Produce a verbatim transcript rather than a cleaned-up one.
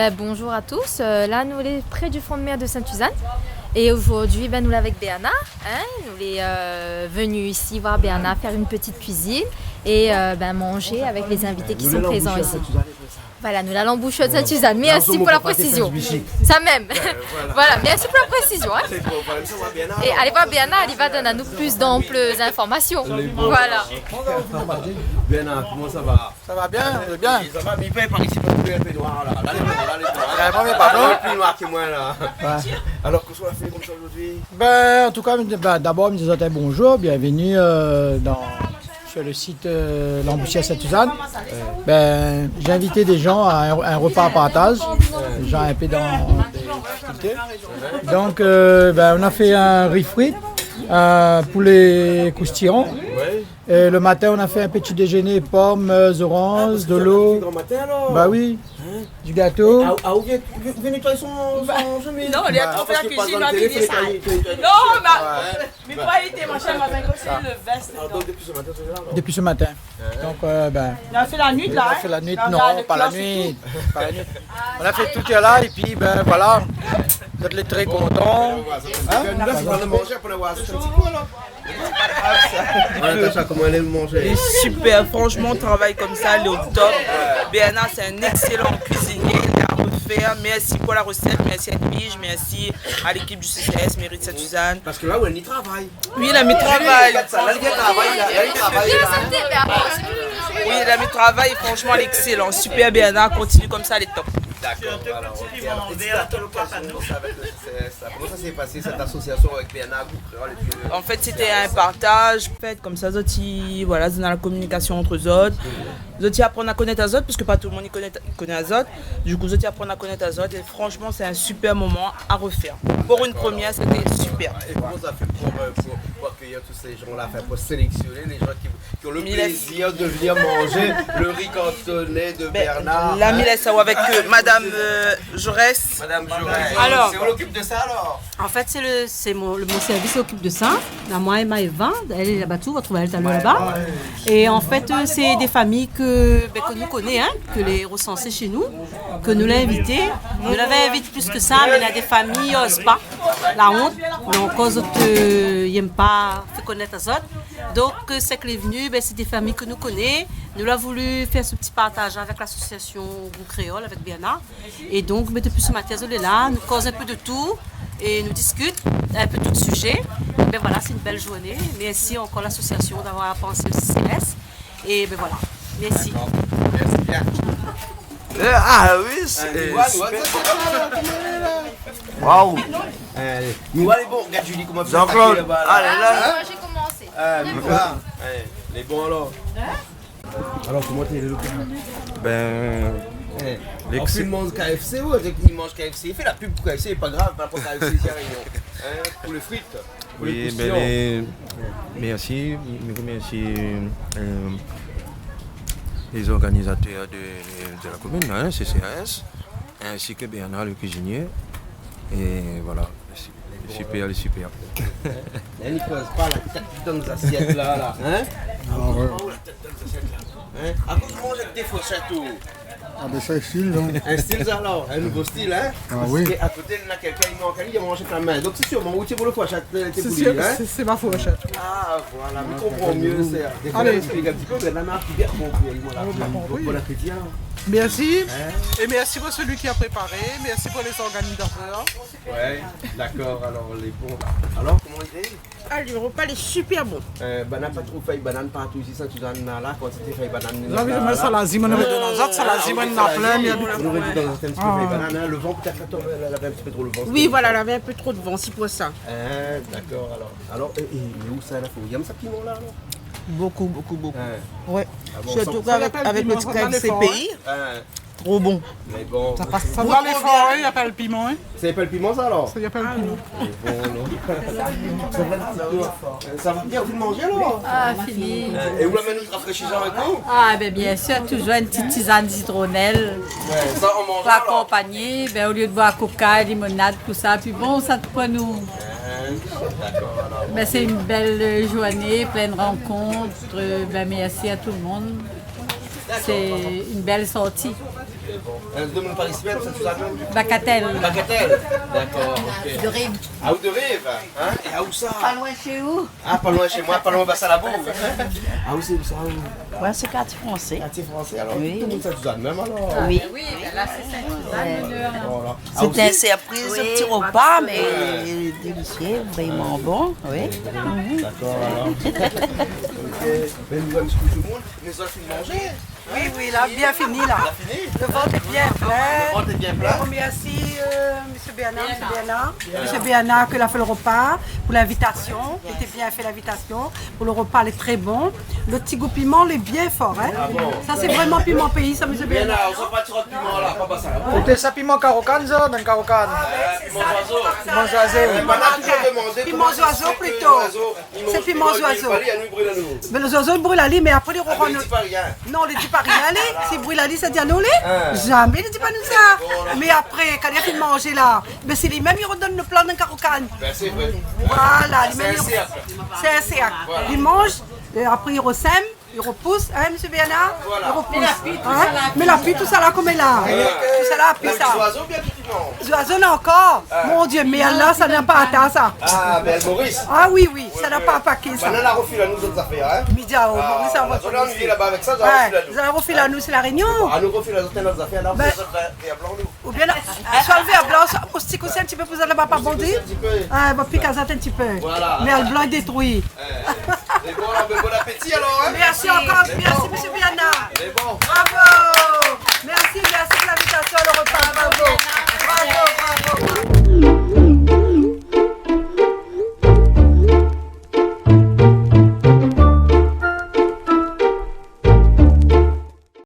Euh, bonjour à tous. Euh, la, nou lé pré du front de mer de Sainte-Suzanne. É zordi, bin, nou lé avèk Bernard, hein. Nou lé, euh, venu isi voir Bernard faire une petite cuisine et, euh, bin, manger avec les invités qui sont présents ici. Voilà, nou lé a lanboushèr Sainte-Suzanne. Merci pour la précision. Ça même. Voilà, merci pour la précision, hein. Et allez voir Bernard, il va donner à nous plus d'amples informations. Voilà. Bernard, koman sa va ? Sa va bien, sa va bien. Sa va, mé i fé par isi, parské lé in pé noir la. La lé noir, la lé noir. Ouais, moin, mé pa noir. La lé pli noir ke moin la. Ouais. Alor, kosa ou la fé konmsa zordi ? Bin, an tou ka, bin, dabor, mi di azot in bonjour, bienvenue, euh, dan, sur le site, euh, Lanboushèr Sainte-Suzanne. Bin, j'ai invité des gens à un, un repas à partage, des gens un peu dans des difficultés. Donc, euh, bin, on a fait un riz frit, euh, poulet croustillant. Ouais. Et le matin, on a fait un petit déjeuner, pommes, euh, oranges, de l'eau. Ah, parské ou la fé gran matin, alor ? Bah oui. Hein ? Du gâteau. Ah, ah, ou vien, ou vien, ou vien nétoiy son, son shemiz ? Non, li la trouvé la kuizine, li la fé sa. Bah, parské pa dan télé, fo nétoiyé, nétoiyé. Non, mé, mé pou alé té manzé matin, kosa, sé le vès. Ah, donk dopi se matin, ou lé la, alor ? Dopi se matin. Hein ? Donc, euh, bin, nou la fé la nuit, la, hein ? Nou la fé la nuit, non, pa la nuit. Pa la nuit. On a fait tout hier là, et puis, bin, voilà. Zot lé très contents. Hein ? Nou la fé manzé, apré nou va ashté in ti kou, alor. Voilà, Natacha, koman i lé, manzé ? Lé super, franchement, travay konmsa, lé au top. Bernard, c'est un excellent cuisinier, il est à refaire. Merci pour la recette, merci à Edwige, merci à l'équipe du C C A S Mairie de Sainte-Suzanne. Parské la, ou la mi travay. Oui, la mi travay. Gard sa, la, li travay, la, la, li travay, la. Oui, la mi travay, franchement, lé excellent. Super, Bernard, continue konmsa, lé top. D'accord, alor, ok. Alor, é sé a kèl okazion sa, avèk le C C A S, sa ? Koman sa la pasé, sèt asosiasion avèk Bernard, Gou Kréol, épi, euh, an fèt, sété in partaz. An fèt, konmsa, zot i, voilà, zot néna la kominikasion ant zot. Zot i aprann a konèt azot, parské pa tout le moun i koné, i koné azot. Du kou, zot i aprann a konèt azot. É franchement, c'est un super moment à refaire. Pour une première, c'était super. D'accord, alor. É koman ou la fé pou, euh, pou, pou akèyir tout sé jan-la, anfin, pou sélèksioné lé jan ki, ki ont le plaisir de venir manger le riz cantonais de Bernard, hein ? Bin, la mi lès sa avèk, euh, madam, euh, Jaurès. Madam Jaurès. Alor. Sé ou i okip de sa, alor ? An fèt, sé le, sé mon, le, mon sèrvis i okip de sa. La, moin é Maëva, èl lé laba, ou va trouv aèl talèr laba. Maëva, ouais. É an fèt, euh, sé dé famiy ke, bin, ke nou koné, hein, ke lé resansé shé nou, ke nou la invité. Nou lavé invit plis ke sa, mé néna dé famiy i oz pa, la ont. Donk, kan zot, euh, i èm pa fé konèt azot. Donk, euh, sak lé vni, bin, sé dé famiy ke nou koné. Nou la voulu fèr se ti partaz avèk l'asosiasion Gou Kréol, avèk Bernard. É donk, bin, dopi se matin, zot lé la, nou koz in pé de tout, é nou diskit in pé tout sizé. Bin voilà, sé in bèl zourné. Mèrsi ankor l'asosiasion d'avoir pansé au C C A S. É bin voilà, mèrsi. D'accord. Mèrsi bien. Euh, ah oui, sé, euh, super. Waouh. Allez, nou va alé, bon, gard Julie, koman i fé Jean-Claude, laba la. Allez, la. Ah, moin, j'ai commencé. Ah, mé voilà. Allez, lé bon, alor. Hein ? Alor, koman i lé, le pla ? Bin, eh, an fin de manz K F C, ouais, i manz K F C. I fé la pub pou K F C, lé pa grav, pa pou K F C, i ariv. Hein, pou lé frit, pou lé kroustiyan. Oui, bin, lé, mèrsi, mi remèrsi, euh, les organisateurs de, de la commune, hein, C C A S, ainsi que Bernard le cuisinier. Et voilà, super, super. Hein, Nicolas, pa la tèt dan zasièt la, la, hein ? Ah, ouais. Koman la tèt dan zasièt la ? Hein ? Akoz ou manz avèk dé fourshèt, ou ? Ah, bin, sa, stil, non ? In stil, sa, alor, in nouvo stil, hein ? Ah, oui. Parské a koté, néna kèlkin i manz, i manz avèk la min. Donk, sé sirman ou té pou le fourshèt, euh, té pou li, hein ? Sé, sé ma fourshèt. Ah, voilà, mi konpran myé, sé, défoi, i èksplik in ti pé, mé la, ma bien konpri, voilà. Bon apéti, alor. Mèrsi. Hein ? É mèrsi pou sèl ki la préparé, mèrsi pou lé zorganizatèr. Ouais, d'accord, alor, lé bon, la. Alor, koman i lé ? Ah, le repa lé super bon. Euh, banna pa tro fèy banane partou isi, sa, Suzanne, la, la, kantité fèy banane, la, la. Non, mé sa, la zim, nou la done azot, sa, la zim, nou la plin, mé... Ah oui, sa, la zim, nou la done azot in ti pé fèy banane, hein. Le van, pétèt, la, la, lavé in ti pé tro le van, oui, voilà, lavé in pé tro de van, sé pou sa. Hein, d'accord, alor. Alor, é, é, mé ousa la fé ? Ou yèm sa, piman, la, alor ? Beaucoup, beaucoup, beaucoup. Hein. Ouais. Ah bon, sirtou sa, sa avèk, avèk le ti K F C péi. Hein. Tro bon. Mé bon. Sa pas, sa pas. Ou lé for, hein, i apèl piman, hein. Sa i apèl piman, sa, alor ? Sa i apèl piman. Mé bon, non. Sa va, sa va bien, ou la fine manzé, alor ? Ah, fini. É ou la amenn in rafréshissant avèk ou ? Ah, bin, bien sûr, toujours une petite tisane citronnelle. Ouais, sa, ou manz, alor ? Pou akonpagné, bin, au lieu de boire coca, limonade, tout ça, pi bon, sa, de koi nou... Hein, d'accord, alor. Bin, c'est une belle, euh, journée, pleine de rencontres. Euh, bin, merci à tout le monde. C'est une belle sortie. Euh, de mon Paris, c'est ça, tout ça, non ? Bagatelle. Bagatelle. D'accord, ok. De Rive. Ah, ou de Rive, hein ? Et ah, où ça ? Pas loin chez vous. Ah, pas loin chez moi, pas loin, bah, ça là-bas. Ah, où c'est, où ça, où ? Moi, c'est quartier français. Quartier français, alors. Oui. Tout le monde, ça, tout ça, même alors. Oui. Oui, ben là, c'est ça, tout ça, le... Voilà. Ah, aussi ? C'était un surprise, ce petit repas, mais délicieux, vraiment bon, oui. D'accord, alors. Ok. Ben, nou va di bonjour tout le monde. Mé zot la fine manzé ? Oui, oui, la bien fini, la. La fini ? Le vant lé bien plin. Le vant lé bien plin. Nou remèrsi, euh, Monsieur Bernard, Monsieur Bernard. Monsieur Bernard, ke la fé le repa pou l'invitasion. Li té bien fé l'invitasion. Pou le repa, lé trè bon. Le ti gou piman, lé bien for, hein. Ah bon ? Sa, sé vréman piman péi, sa, Monsieur Bernard. Bernard, ou sa pa tro de piman, la, pa, pa sa, la. Koté sa, piman Karokan, sa, dan Karokan. Ah, piman zoizo. Piman zoizo. Euh, banna la toujour demandé koman i di piman zoizo, plito. Sé piman zoizo. Mé le zoizo, li bril ali, mé apré, li rorann. Ah, mé li di pa rien. Non, li di pa rien, li. Si li bril ali, sa di anou, li. Zamé li di pa nou sa. Mé apré, kan li la fine manzé la, mé sé li mèm, li rodone le plan dan Karokan. Ben, sé vré. Voilà, li mèm, li... Sé in sèrk. Sé in sèrk. Voilà. Li manz, é apré, li resèm. Li repous, hein, Monsieur Bernard ? Voilà. Li repous. Mé la pui, tout sa la, koman la ? Tout sa la, pui sa. Zoizo bien ki piman ? Zoizo, na ankor. Ah. Mon Dieu, mé la, sa na pa atann, sa. Ah, ben, Maurice. Ah oui, oui, sa na pa atann, sa. Banna la refil anou zot zafèr, hein. Mé di aou, Maurice, sa la va zot la annuiyé laba avèk sa, zot la refil anou. Zot la refil anou, sé La Rényon. Ah, nou refil azot zot zafèr, la, ben, zot la vèr blan, nou. Oubien, soi le vèr blan, soi, pou stik osi in ti pé, pou zot laba pa bandi. Stik osi in ti pé. Ah, bon, pik azot in ti pé. Voilà. Mé le blan lé détrui. Eh, mé bon, alor, mé bon apéti, alor, hein. Mèrsi ankor, mèrsi, Monsieur Bernard. Mé bon. Bravo. Mèrsi, mèrsi pou l'invitasion, le repa, bravo. Bravo, bravo.